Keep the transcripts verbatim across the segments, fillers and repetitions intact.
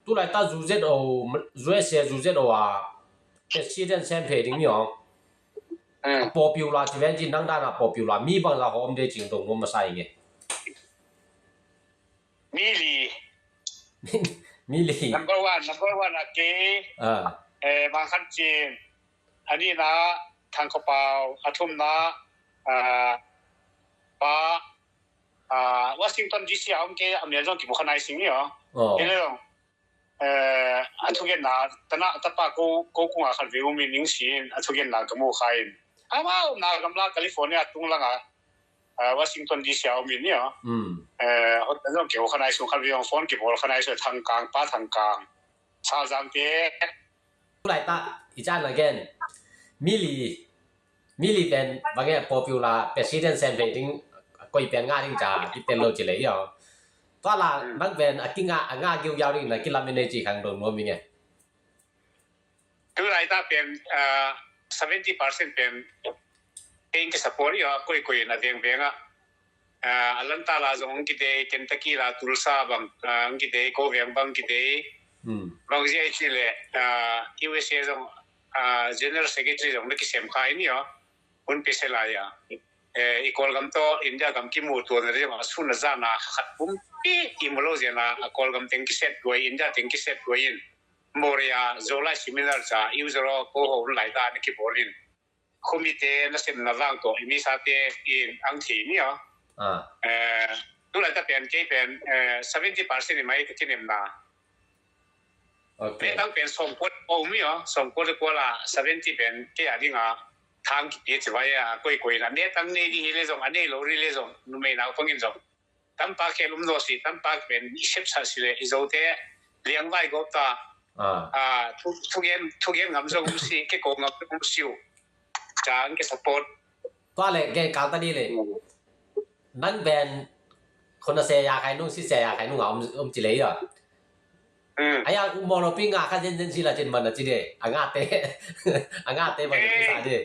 Tu laitak zu zet o, zu zet o a president sem phei ding ni aw. Popular ci ven ci, nang dan a popular mi bangzah hawm de cing dong nuam masa ing e. Mi li. Mi li. Number one, number one a kei. Bang khat cin. A nihna Thang Kho Pau, a thumna Pa, Washington D C a om kei, a mial zong kimu kha nai sing ni aw. Kei le zong a thugenna tana tapa ko, ko kunga khat vei um in ning si in, a thugenna ka mu kha in. Amau na gamla California tung langa, Washington D C a om in ni aw. Hot zong kimu kha nai sung, khat vei zong phone kibawl kha nai sung, Thang Kang, Pa Thang Kang. Salzang te. Laitak i can again. Mi li, mi li pen bang e popular president sem phei ding, koi pen nga ding ca kitel lo ci le i aw. Tua la nang pen a kinga, a nga giu yau ding na kilam in ei ci khang dong nuam ing e. Tu laitak pen seventy percent pen kei in ki support i aw, koi koi in a veng veng a. Atlanta la zong ang kidei, Kentucky la Tulsa bang ang kidei, ko veng bang kidei. Bang zia i ci le U S A zong General Secretary zong na kisem kha i ni aw. Hun pi se lai a, i Kawlgam tawh India gam kimu tuan a ri zong a sun a zan a khat pumpi i mu lo zian a, a Kawlgam teng kiset duai, India teng kiset duai in. Moria Zolai seminar ca, user aw, ko ho hun lai dan kibawl in. Khumite nasepna vang tawh i misate in ang thei ni aw. Tu laitak pen kei pen seventy percent i mai ka kinemna. Metang pen sawmkua le kua mi aw, sawmkua le kua la seventy pen kei a dinga thang kipia ci vai a, koi koi na metang nei ding hi le zong, a nei lo ri le zong, numei naupang in zong tampak khe lum lo si, tampak pen i sepsa si le i zote liangvai gawp ta. Thugen, thugen ngam zong um si, ke ko ngam zong um si uh. Cang ke support. Tua le gen kal ta ni le. Nang ben khona se ya khai nung, si se ya khai nung a um, um ci le ya. Aya um mo lo pi nga kha zen zen si la cin man a ci de. A nga te. A nga te man a ci sa de.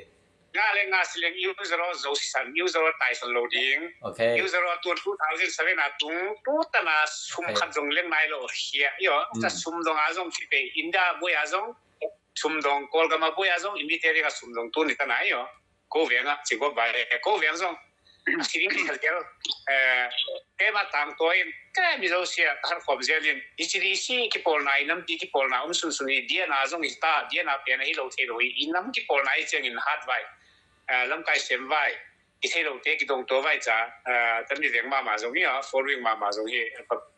Nga le nga si leng user aw zo si san, user aw tai san lo ding. User aw tu two thousand seven a tung tu tana sum khat zong leng nai lo hia yo. Ta sum dong a zong ki pe India boi a zong. Sum dong Kawlgam a boi a zong i mite ding a sum dong tu ni tana yo. Ko veng a ci gop bai le ko veng zong. Si ding ki khat gel. Tema tang tua in ka mi zo sia ka har khom zel in i ci di si kipawlna i nampi kipawlna um sunsun i diana zong i ta diana pian a hi lo thei lo i nam kipawlna i ciangin hat vai, lamkai sem vai, i thei lo te kidong tua vai ca. Tami veng mama zong hi a following mama zong hi.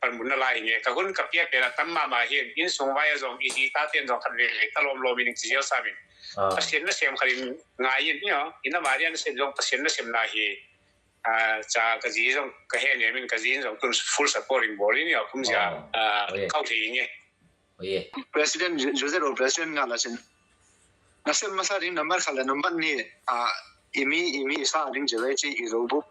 Panmun na lai hi nge ka hun ka pia pela tam mama hi in sung vai a zong i zi ta ten zong khat vei vei ta lom lom in ci zel samin. Pasian na sem khat in ngai in hi a i na mari a na sem zong Pasian na sem na hi. Ca ka zi zong ka he ne min ka zi zong tun full supporting ball in ya kum zia kau thei nge. President Joseph o president nga la sin. Na sem masa ding number khat le number ni a imi imi sa ding je le chi i zo bu.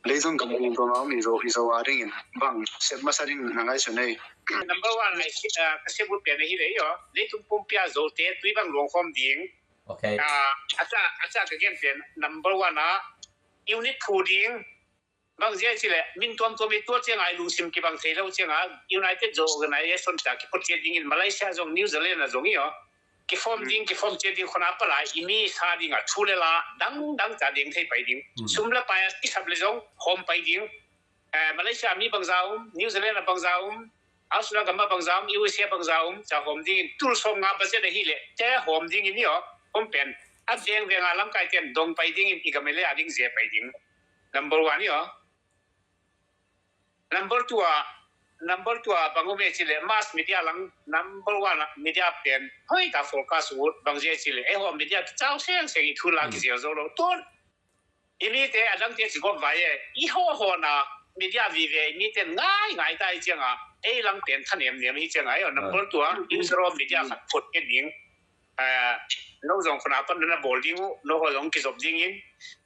Lei zong ka mu ko ma mi zo i zo a ding in bang sem masa ding na ngai su nei. Number one lai si ka se bu pe na hi le yo. Lei tum pum pia zo te tui bang luang khom ding. Aca aca ka gen pen number one a unit phu ding. Bang zia ci le min tuam tuam i tua ciang ai lungsim kibang thei lo ciang a United zo organization ta ki pot ciat ding in Malaysia zong New Zealand a zong i aw. Ki form ding ki form ciat ding khona pala i mi sa ding a thu le la dang dang ta ding thei pai ding. Sum le pai a ki sap le zong hom pai ding. Malaysia mi bangza um, New Zealand a bangza um, Australia gam a bangza um, U S A bangza um, ca hom ding in tul som nga budget a hi le te hom ding in i aw. Hom pen a veng veng a lamkai ten dong pai ding in i gam le a ding zia pai ding. Number one i aw. Number two a, number two a bang um e ci le mass media lang number one a media pen hoi ta focus ut bang zia ci le e hom media ki chau seng seng i thu la ki zia zo lo tun. I mite a dangte ci gom vai e i ho ho na media vive i mite ngai ngai ta i ciang a ei lang pen tha nem nem hi ciang a i aw. Number two a user of media khat phot ke ding. No zong khuna pan na bawl ding uh, no ho zong kizop ding in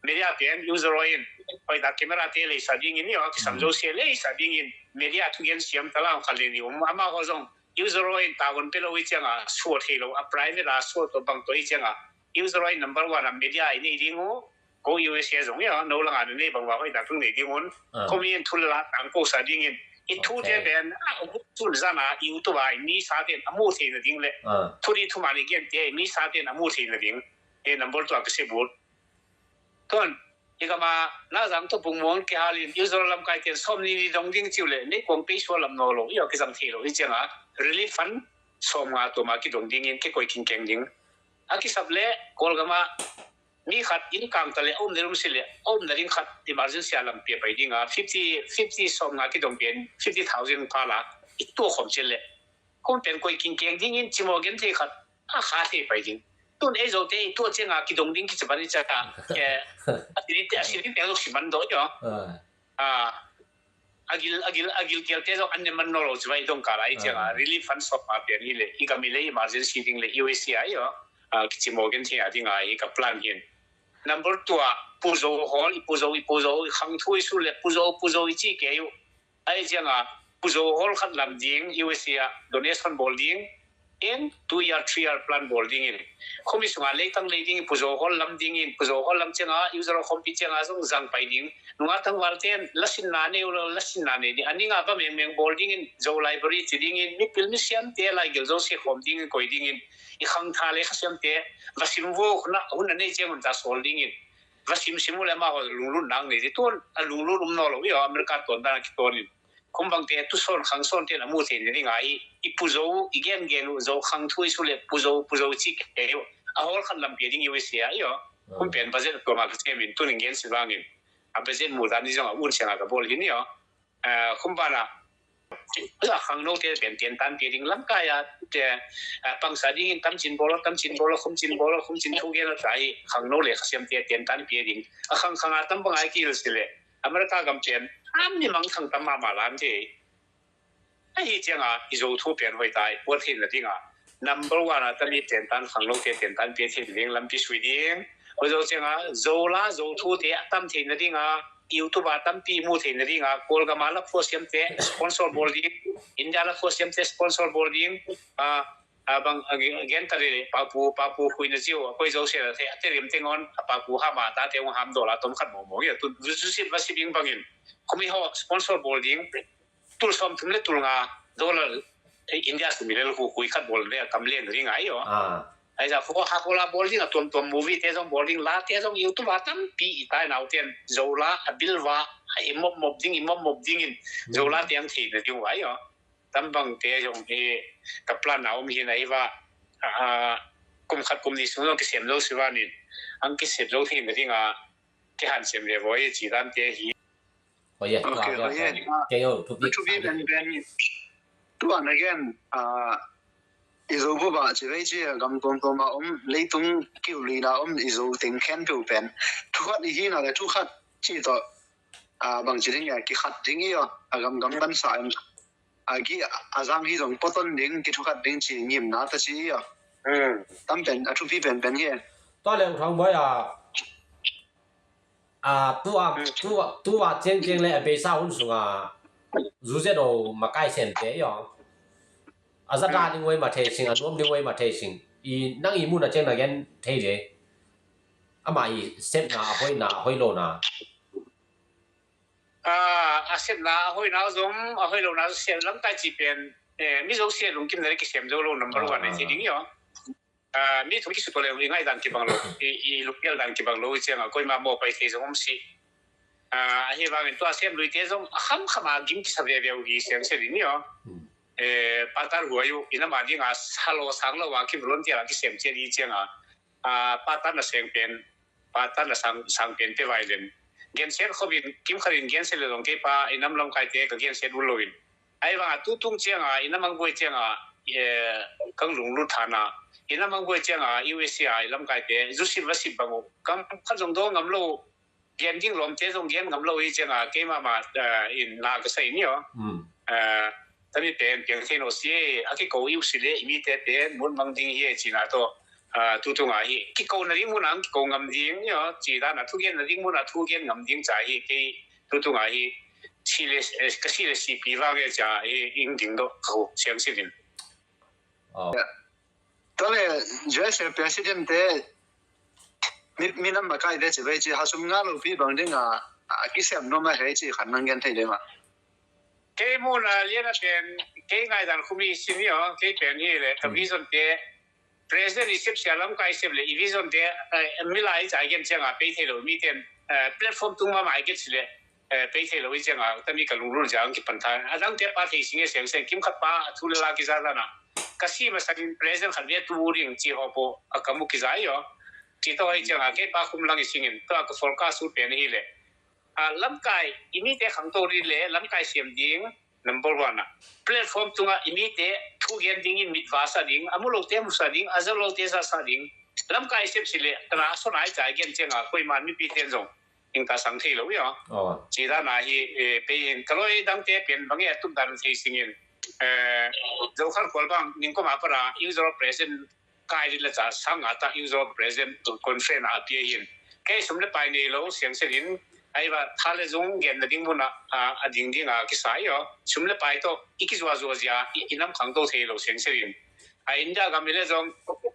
media pen user aw in hoi ta camera te leisa ding in i aw kisam zo sia leisa ding in media thugen siam ta la khat le ni um ama ho zong user aw in ta hon pe lo i ciang a suat hei lo a private a suat to bang to i ciang a user aw in number one a media i nei ding uh. Ko U S A zong ia no langa na nei bangva hoi dak tung nei ding un. Komi in thul la tang ko sa dingin I thu te pen a, sun zana YouTube a i mi sa ten a mu theina ding le thu di thu mani gen te i mi sa ten a mu theina ding. E number two a ka se bul. Ton i kama na zang to pung mong ke halin user lam kai ten som ni ni dong ding chiu le nei kong pe so lam no lo i o ke zang thei lo i chianga relief fund som nga to ma ki dong ding in ke koi king keng ding. A ki sap le kol gama mi khat in kang ta le om ne rum si le om na ding khat emergency a lam pia pai ding a fifty fifty som nga ki dong pen fifty thousand pa la i tua khom chil le. Kong pen koi king keng ding in chimo gen thei khat a kha thei pai ding. Tun ei zo te i tua chianga ki dong ding ki chapan i chaka. A siri te a siri te lo si man do jo. A a gil a gil a gil kel te zong an ne man no lo chi vai dong ka lai chianga relief fund sok ma pian hi le i gam i le emergency ding le U S A i o. A kichi mo gen thei a ding a i ka plan hin. Number two a puzo hol i puzo i puzo i khang thui su le puzo puzo i chi ke u. Ai chianga puzo hol khat lam ding U S A a donation bol ding. In two year three year plan bol dingin khumi sunga leitang lei ding puzo hol lam dingin puzo hol lam chianga user khompi chianga zong zang pai ding. Nunga tangval ten lasinna nei ulo lasinna nei ding aninga ba mengmeng bol dingin zo library chi dingin mipil misiam te lai gil zo si khom dingin koi dingin i khang tha le khasiam te vasim vo na hun a nei chiang hun ta sol dingin vasim simu le ma ho lunglut nang nei di tun a lunglut um no lo i o America ton dan ki tonin. Kum bangte tu son khang son ten a mu thei ni ding a i i puzo i gen gen u zo khang thui su le puzo puzo chi ke u a hol khan lam pia ding U S A i o. Kum pen budget tua ma ka che min tun gen si vangin a budget mu dan ni zong a un siang a ka bol hi ni o. Kum bana a khang no te pen ten tan pia ding lam kai a te pangsa ding in tam chin bol tam chin bol kum chin bol kum chin thu gen a tai khang no le khasiam te ten tan pia ding a khang khang a tam bang ai ki hil si le. America gam chen am ni mang thang tam ma ma lan te. Ahi chianga i zo thu pian hoi tai puat hin na dinga number one a tami ten tan khang lo te ten tan pia thin ding lampi sui ding. Hoi zo chianga zo la zo thu te a tam thei na dinga YouTube a tampi mu thei na dinga Kolgama la phuasiam te sponsor bol ding. India la phuasiam te sponsor bol ding. A a bang a gen ta le papu papu khui na ziu a koi zo se la the a te rim te ngon a papu hama ta te ong ham dola tom khat mo mo ya tu zu sit va si ding bangin kumi ho sponsor bol ding. Tul som thum le tul nga dola India sumi le hu hui khat bol le kam len ring ai yo. Ai za ko ha ko la bol ding a tuam tuam movie te zong bol ding la te zong YouTube a tampi i tai nau ten zo la a bil va a i mop mop ding i mop mop ding in zo la te ang thei na ding wa yo. Tam bang te zong hi ka plan a om hi na hi va. Kum khat kum ni sung zong kisem zo si va nin ang kisem zo thei na ding a. Kihan sem le voi ci dan te hi. Hoye, okay, hoye. Kei o thupi thupi ben ben. Tuan again, uh, i zo bu ba ci vei ci gam tom tom a om leitung kiu li na om i zo ting khen piu pen. Thu khat i hi na le thu khat ci to, uh, bang ci ding ya ki khat ding i o a gam gam ban sa em. A ki a zang hi zong poton ding ki thu khat ding ci ngim na ta ci i o. Tam pen a thupi pen pen hi. Tuan le u thang boi a. A tua tua tua ciangciang le a beisa hun sunga zuzet o makai sente i ong. A zata ding wei ma thei sing a nuam ding wei ma thei sing i nang i mun a ciang na gen thei le. Ama i sepna a hoina a hoilona. A sepna a hoina zong a hoilona sep lam kai ci pen. Mi zo sia lungkim na le kisem zo lo number one a ci ding i ong. Mi thu kisu to le i ngai dan kibang lo i lupial dan kibang lo i cianga koima mo pai thei zong om si. Ahi vangin tua sem lui te zong a kham kham a gim kisa ve ve u hi siang se ding i o. Patar huai u ina ma ding a salo sang lo a ki volunteer a kisem cia di cianga. Patar na seng pen patar na sang sang pen pe vai lem. Gensiat khobin kim kharin gensiat le zong kei pa inam lam kai te ka gensiat u lo in. Ai vanga tutung cianga ina mangbuai cianga kang lunglut thana ina mangbuai cianga U S A i lamkaite zusip vasip bang uh kam khat zong daw ngam lo. Gen ding lawmte zong gen ngam lo hi cianga keimah mah in na ka sai ni aw. Tami pen piang thei no si e a kiko i uh si le i mite pen mun mang ding hi e cina tawh. Tutunga hi kiko na ding mun ang kiko ngam ding ni aw ci dana thugen na ding mun a thugen ngam ding ca hi kei. Tutunga hi si le ka si le sipi vang e ca hi ing ding dawh ka hu siang si din. Tale U S A president te minam makai te ci vei ci hasum nga lo pi bang ding a kisem no ma hei ci khan nang gen thei ding a. Kei muhna lian a pen, kei ngaidan khum hi sin hi aw, kei pen hi le ka vision te, president i sep sia lamkai sep le i vision te, eh, milai i zai gen cianga pei thei lo mi ten, eh, platform tung mama i get si le, eh, pei thei lo i cianga tami ka lungrun zia ang kipan tha. A dang te pa thei sing e seng seng kim khat pa a thu le la kiza dana. Ka si ma sakin president khat ve tu ring ci ho po a ka mu kiza i aw. Ci to i cianga kei pa khum lang i singin to a ka forecast u pen hi le. A, lamkai, i mite khangto ri le, lamkai siam ding, number one a. Platform tunga i mite thu gen dingin mit va sa ding, a mu lote mu sa ding, a zo lote za sa ding. Lamkai siam si le, tana a sona i cai gen cianga, koi man mipi ten zong. Ing ta sang thei lo ya. Oh. Ci dana hi, eh, pei in, ka loi dang te pen bang e a tum dan thei singin. Eh, zo khan kol bang, ning ko ma para, ing zo present, kai ding le ca sang a ta user president conference a pia hin. Kei sum le pai nei lo siang se din, ai va tha le zung gen na ding mun a, a, a ding ding a kisa i aw. Sum le pai to i kizua zua zia i, i nam khang to thei lo siang se din. A India gam hi le zong,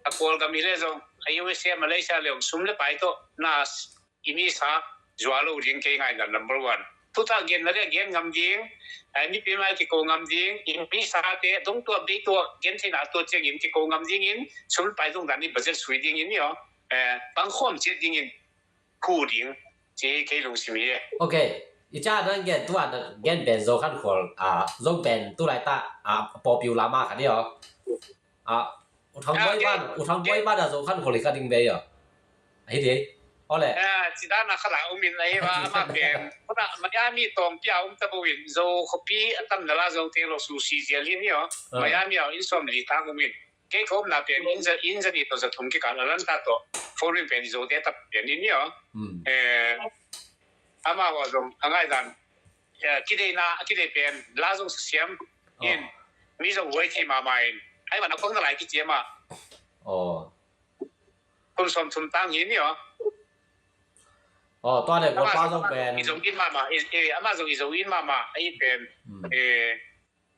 a Kawl gam hi le zong, a U S A, Malaysia le zong sum le pai to na i mi sa zua lo ding kei ngai na number one. Tuta gen na le gen ngam ding, ai mipi mai kiko ngam ding, i mi sa te dong tua bei tua gen thei na tua ciangin kiko ngam dingin, sum pai dong dan i budget sui dingin i aw, eh, pang khom ciat dingin khu ding, ci kei lungsim hi e. Ok, i ca dan gen tua dan gen pen zo khan khol, a, zo pen tu lai ta, a, popular ma khan i aw. A, u thang boi ban, u thang boi ban a zo khan khol i ka ding bei aw. Ahi di. Ole. Ah, ci dan a khala um in ahi va, ama pen. Kona Miami tong pia um ta bo in zo khopi a tam na la zo te lo su si zia li ni aw. Ah. Miami aw in som li ta um in. Kei ko um na pen in za, in za ni to za thum ki ka la lan ta to. Foreign pen zo te ta pen ni ni aw. Hmm. Eh, ama wa zong a ngai dan. Eh, kidei na, kidei pen la zong siam in. Oh. Mi zong wai thei ma ma in. Ai va na kong na lai ki cia ma. Oh. Kum som thum tang hi ni aw. Oh, tua le ko pa zong pen. I zong in mama, i, i, ama zong i zong in mama, ai pen. Hmm. Eh,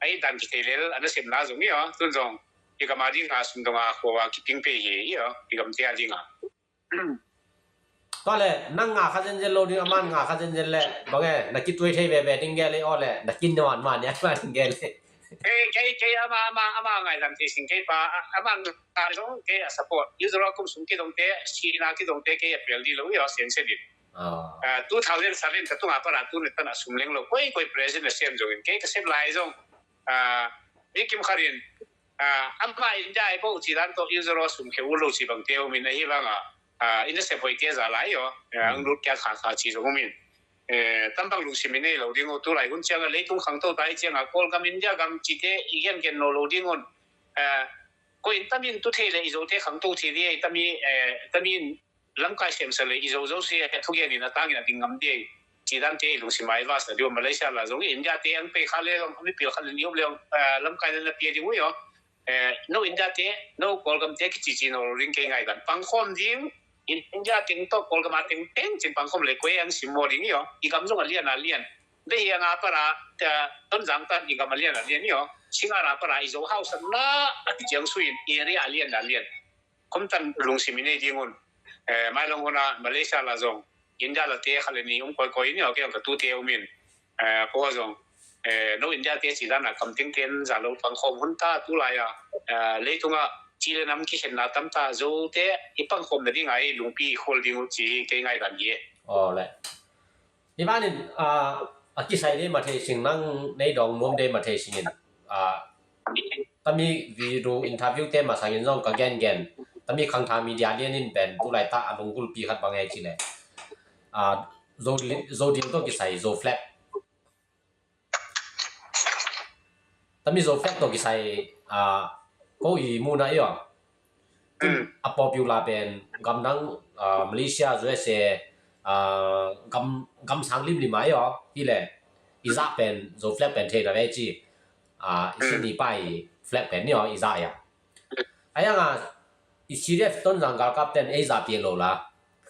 ai dan ki thei lel, ana sim na zong ni aw, tun zong. I kama ding a sum dong a ko a ki ping pe hi, i aw, i kam te a ding a. Tua le, nang nga kha zen zen lo ding, aman nga kha zen zen le, bang e, na ki tuai thei ve ve ding ge le, aw le, na kin ne wan wan ya, wan ding ge le. Kei, kei, kei ama, ama, ama ngai lam te sing kei pa, a, ama ngai zong kei a support. User kum sum ki dong te, si na ki dong te kei a pel di lo, yo, sen se di. Ah. Ah, two thousand seven ka tunga para tu ne tan a sum leng lo. Koi, koi president a sem zong in. Kei ka sem lai zong. Ah, ni kim kharin. Ah, ama India ai bo ci dan to user sum ke u lo ci bang te u min a hi bang a. Ah, ina se poi te za lai yo. Ah, ang lut kya kha kha ci zong u min. Eh, tam bang lungsim i nei lo ding uh, tu lai hun ciang a leitung khangto tai ciang a Kawlgam India gam cite i gen gen nawn lo ding un. Eh, ko in tamin tu thei le i zo te khangto thei ding, i tami, eh, tamin lamkai siamsa le i zo zo si a thu gen in a tangin a ding ngam ding. Ci dan te i lungsim a i va sa ding uh, Malaysia la zong India te ang pei kha le zong, a mipil kha le ni um le zong, eh, lamkai le na pia ding uh yo. Eh, no India te, no Kawlgam te kici ci nawn lo ding kei ngai dan. Pangkhawm ding, in India teng tawh Kawlgam a teng teng cin pangkhawm le koi ang sim maw ding i aw. I gam zong a lian a lian. Behiang a para, eh, Tonzang tan i gam a lian a lian i aw. Singar a para i Zo hausa na a kiciang suin area a lian a lian. Khom tan lungsim i nei ding un. Eh, mailong hun a Malaysia la zong. India la te kha le ni um koi koi ni aw, kei ang ka tu te um in. Eh, ko zong, eh, no India te ci dan a kam ting ten za lo pangkhawm hun ta tu lai a, eh, leitung a ci le nam kikhen na tam ta zo te i pangkhawm na ding a i lungpi i khol ding uh ci kei ngai dan hi e. Aw le. I banin, ah, a kisai dei ma thei sing nang nei dong nuam dei ma thei singin, ah, tami video interview te ma sangin zong ka gen gen. Tami khangtha media lian in pen tu lai ta a lunggulpi khat bang e ci le. Ah, Zo, Zo dil to kisai, Zo flag. Tami Zo flag to kisai, ah, ko i muna i aw. Mm. A popular pen, gam dang, ah, Malaysia, U S A, ah, gam, gam sang lim lim a i aw. Hi le, i zah pen, Zo flag pen thei na ve ci. Ah, i sin ni pai flag pen ni aw, i zah ya. Ayang a, i C D F Tonzang galkap ten ei zah pi lo la.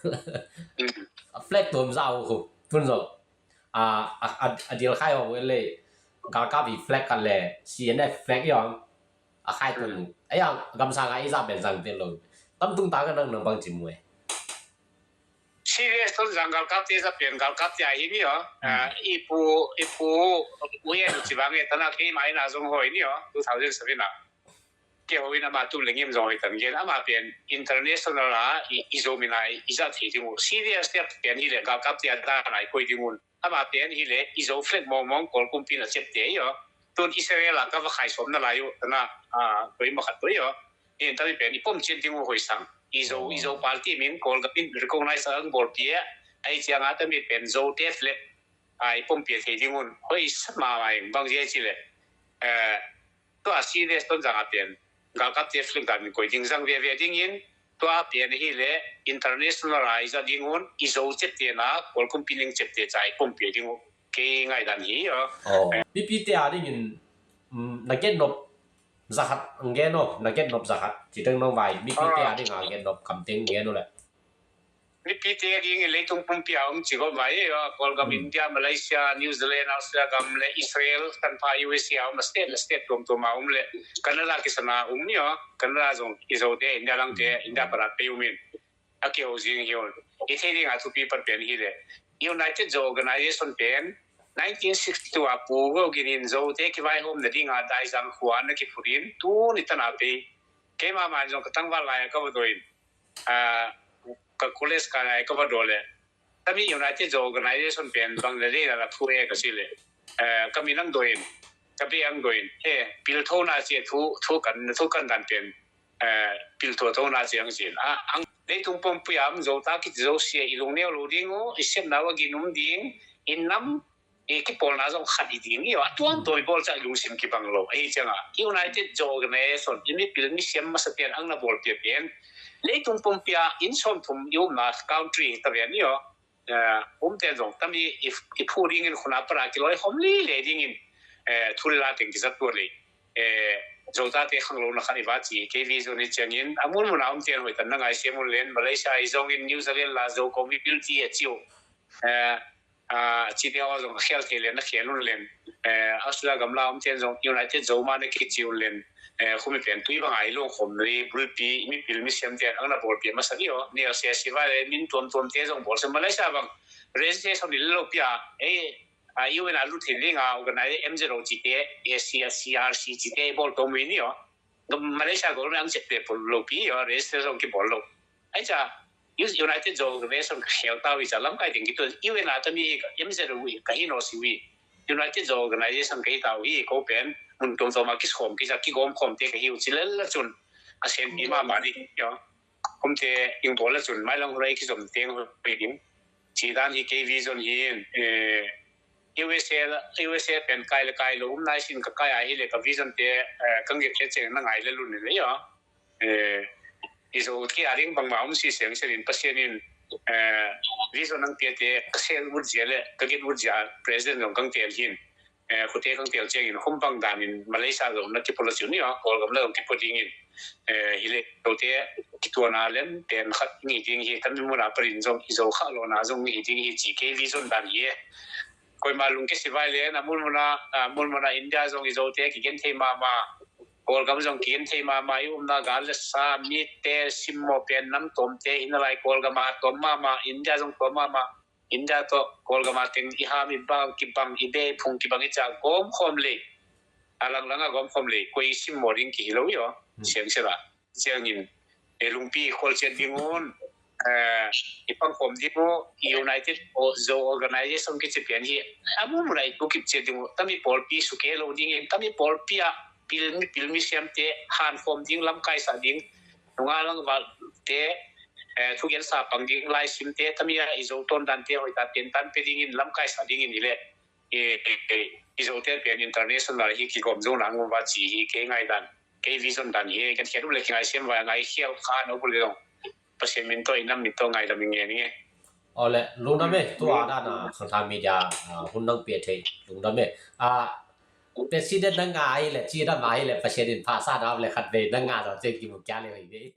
Mm. A flag tom zah u khu, tun zo. A, a, a, a dil khai hong le, galkap i flag kan le, C N F flag i hong, a khai tun. Ai ang, gamsang a i zah ben zang pi lo. Tam tung ta ka nang nang bang ci mu e. C T V S Tonzang galkapte za pen galkapte ahi ni aw. Hmm. Ah, i pu, i pu, u he nu ci bang e tana kei mai na zong hoi ni aw, two thousand seven a. Kei hoi na ma tu lengim zong hoi tan gen ama pen international a i, i zo mina i za thei ding u. C V S te pen hi le galkapte a dan ai koi ding un. Ama pen hi le i zo flag mong mong kol kumpi na cep te i aw. Tun Israel a ka va khai som na lai u, tana, ah, koi ma khat koi aw. Hi tami pen i pom cin ding u hoi sang. I zo, i zo party min kol ka min recognize ang bol pia. Ai ciang a tami pen zo te flag ai pom pia thei ding un. Hoi sa ma mai bang zia ci le. Eh, tua C V S Tonzang a pen galkapte flag dan min koi ding zang veve ding in. Tua pen hi le international a i za ding un. I zo cep te na kol kumpi ning cep te ca i pom pia ding u. Kei ngai dan hi aw. Aw. Mipite a ding in, mm, na gen nop zakhat ang gen aw, na gen nop zakhat. Ci teng nong vai, mipite a ding a gen nop kam teng gen u le. Mipite a ding in leitung pumpi a um ci gom vai aw, Kawlgam, hmm, India, Malaysia, New Zealand, Australia gam le Israel, kan pha U S A a um, state le state tuamtuam a um le Canada kisana um ni aw, Canada zong i zo te, India lang te, India parat pe um in. A kiho zing hi un. I thei ding a thupi pat pen hi le. United Zo Organization pen nineteen sixty-two a pu go ginin zo te kivaihawm na ding a Daizang khua na kiphut in tu ni tan a pei. Keima man zong ka tangval lai a ka va do in. Ah, ka college ka lai ka va do le. Tami United Zo Organization pen bang le le na la phu e ka si le. Eh, ka min ang do in. Ka be ang do in. He, pil tho na si thu, thu kan, thu kan dan pen. Eh, pil tho tho na si ang sin. Ah, ang leitung pumpi a um zo ta kit zo sia i lungneu lo ding u, i sepna wa ginum ding, i nam, i kipawlna zong khat i ding i aw. A tuam tawi bawl ca i lungsim kibang lo. Ahi ciang a, United Zo Organization, i mipil misiam masa pian ang na bawl pia pian. Leitung pumpi a, in sawm thum i umna country ta pian i aw. Eh, um ten zong, tami i, i phu ding in khuna para kiloi hom li le ding in, eh, thu le la teng kizat tua le. Eh, zo ta te khang lo na khat i va ci, kei vision i ciang in, a mun mun a um ten hoi tan na ngai siam un len, Malaysia i zong in New Zealand la zo ko mi pil ti a ciu. Eh, ah, ci te aw zong a khial thei len, a khial un len. Eh, Australia gam la om ten zong United Zo ma na kici un len. Eh, khumi pen tui bang ai long khom nui, bulpi, mi pil mi siam ten, ang na bawl pia masa ni aw. Ni a sia si vai le, min tuam tuam te zong bawl sa Malaysia bang. Registration ni lo pia, eh, ah, U N a lut hin ling a, organize M Z O ci te, A C R C ci te, bawl to mui ni aw. Malaysia government ang cek te pol lo pi yo, register zong ki bol lo. Ai ca, United Zo Organization ka khel tau i ca lamkai ding ki tu, U N a tami ka M Z O ka hi no si wi. United Zo Organization ka hi tau hi, ko pen, mun tuam tuam a ki som, ki ca ki gom khom te ka hi u ci lel la cun, a sen pi ma ma di, yo. Kum te ing bol la cun, mai lang hurai ki zom teng hurai ding. Ci dan hi kei vision hi, eh, U S A, U S A pen kai le kai lo, um nai sin ka kai a hi le ka vision te, eh, ka nget le ceng na ngai le lun le yo. Eh, i zo ki a ring bang ma um si seng se lin Pasian in, eh, vision ang pia te, ka sel ut zia le, ka get ut zia, president zong kang tel hin. Eh, khute kang tel ciangin, hum bang danin Malaysia zong na kipo la ciu ni aw, Kawlgam la zong kipo dingin, eh, hi le, zote kituana lem pen khat ngi ding hi, tami muna parin zong i zo kha lona zong ngi ding hi ci kei vision dan hi e. Koima lung ke sivai le, na mun muna, ah, mun muna India zong i zote kigen thei mama, Kawlgam zong kigen thei mama, i umna gal le sa, mi te, simmo pen nam tom te, hina lai Kawlgam a tom mama, India zong tom mama, India tawh Kawlgam a teng i ham i bang kibang i be phung kibang i ca gawm khawm lei. A langlang a gawm khawm lei. Koi i sim maw ding ki hi lo i aw. Hmm. Siang sela. Siangin, e lungpi i khual ciat ding un, eh, i pang khawm ding un, i United Zo Organization ki ci pian hi. A mu mu lai tu kip ciat ding un. Tami pawlpi su ke lo ding in, tami pawlpi a pil mi, pil mi siam te, han khawm ding, lam kai sa ding, nunga lang val te, eh, thugen sa pang ding, lai sim te, tami a i zo ton dan te, hoi ta ten tan pe ding in, lam kai sa ding in i le, eh, eh, eh, i zo te pian international hi ki gom zo nang va ci hi, kei ngai dan, kei vision dan hi, kan khiat u le ki ngai siam va ngai khial kha no bu le dong. Pasian min tawh, i nam min tawh ngai lam i ngen nge. Aw le, lungdam e, tua dan a, Khangthang Media, ah, hun nang pia thei, lungdam e. Ah, President nang ngai le, ci dam ai le, Pasian in pha sa dam le khat ve, nang ngai dam ciang ki mu kia le hoi ve.